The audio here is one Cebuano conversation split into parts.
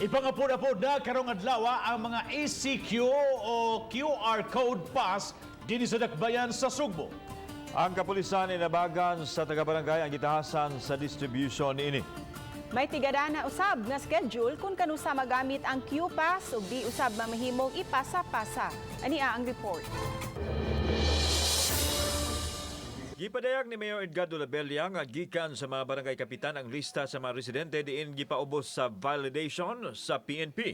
Ipangapod-apod na karong adlaw ang mga ECQ o QR code pass dinhi sa Dakbayan sa Sugbo. Ang kapulisan inabagan sa taga-barangay ang gitahasan sa distribution niini. May tigadana usab nga schedule kung kanusa magamit ang Q-Pass ug di usab mamahimong ipasa-pasa. Ania ang report. Gipadayag ni Mayor Edgardo Labella nga gikan sa mga barangay kapitan ang lista sa mga residente diin gipaubos sa validation sa PNP.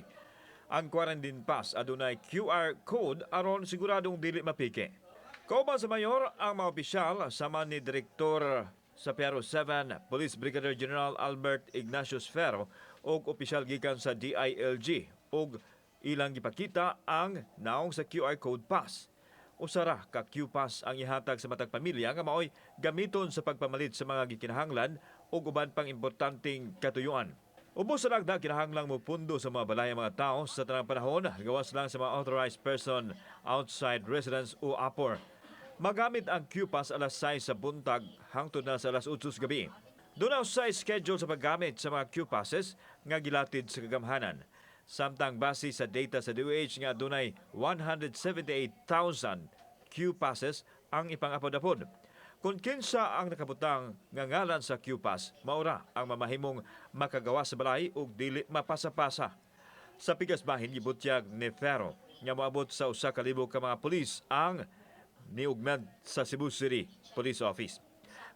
Ang quarantine pass adunay QR code aron siguradong dili mapiki. Kauban sa mayor ang mga opisyal sama ni Direktor sa PRO 7 Police Brigadier General Albert Ignatius Ferro ug opisyal gikan sa DILG ug ilang gipakita ang naong sa QR code pass. Usara ka Q-Pass ang ihatag sa matag pamilya nga maoy gamiton sa pagpamalit sa mga gikinahanglan ug uban pang importanteng katuyuan. Ubos sa lagda, kinahanglang mopundo sa mga balay ang mga tao sa tanang panahon, gawas lang sa mga authorized person outside residence o APOR. Magamit ang Q-Pass alas 6 sa buntag hangtod na sa alas 8 sa gabi. Duna sa schedule sa paggamit sa mga Q-Passes nga gilatid sa kagamhanan. Samtang base sa data sa DOH nga adunay 178,000 Q-Passes ang ipangapod-apod. Kung kinsa ang nakabutang nga ngalan sa Q-Pass, maura ang mamahimong makagawa sa balay ug dili mapasa-pasa. Sa pikas bahin, gibutyag ni Ferro nga moabot sa 1,000 ka mga pulis ang niugmad sa Cebu City Police Office.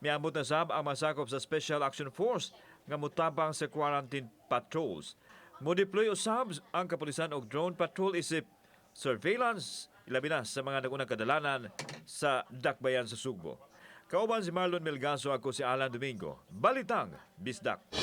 Miambot na sab ang masakop sa Special Action Force nga motabang sa quarantine patrols. Mo-deploy usab ang kapulisan og drone patrol isip surveillance, ilabi na sa mga nagunang kadalanan sa Dakbayan sa Sugbo. Kauban si Marlon Melgaso, ako si Alan Domingo. Balitang Bisdak.